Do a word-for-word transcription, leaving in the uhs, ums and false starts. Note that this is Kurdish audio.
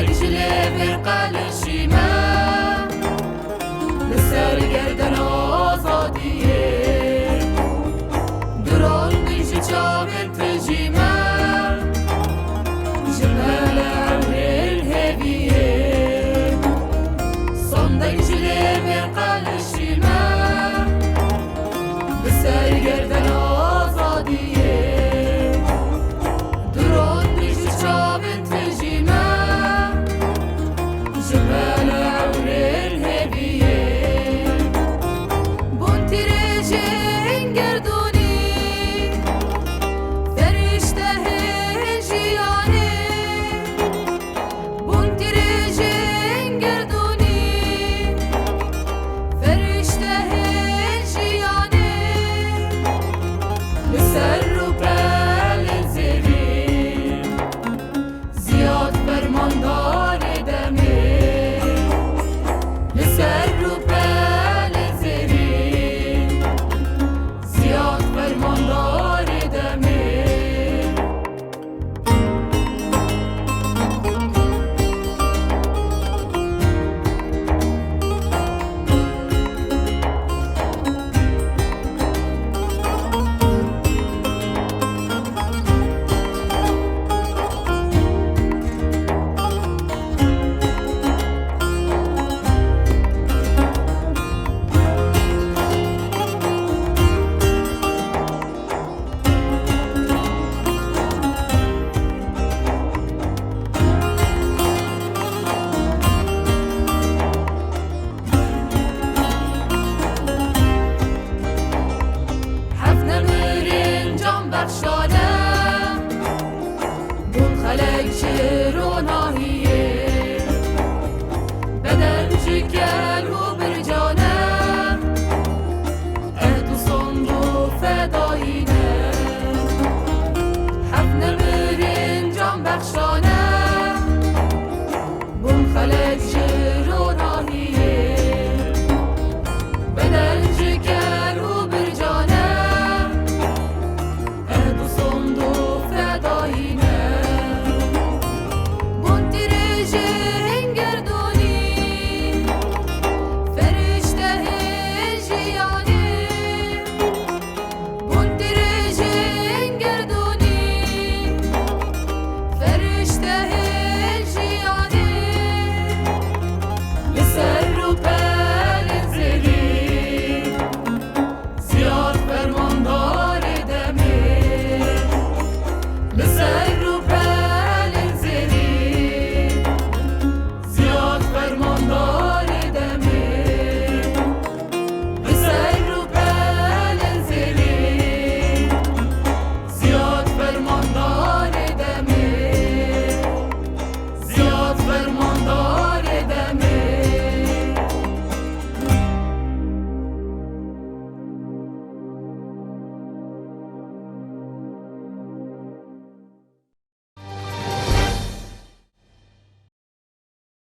Ji lêvê qelişî me, li ser gerdena azadiyê. Duran ji çavên tijî me, ji me li emrên hêviyê. Sondek ji lêvê qelişî me, li ser gerdena azadiyê. Duran ji çavên tijî me, ji me li emrên hêviyê. Bûn tîrêjên gerdûnî, ferîştehên jiyanê. Bûn tîrêjên gerdûnî, ferîştehên jiyanê. Li ser rûpelên zêrî, Ziyad fermandarê demê. Li ser rûpelên zêrî, Ziyad fermandarê demê. Heft nemirên canbexşane, bûn xelek ji ronahiyê. Beden ji kel û bircane, ehd û sond û fedayî ne. Heft nemirên canbexşane, bûn xelek ji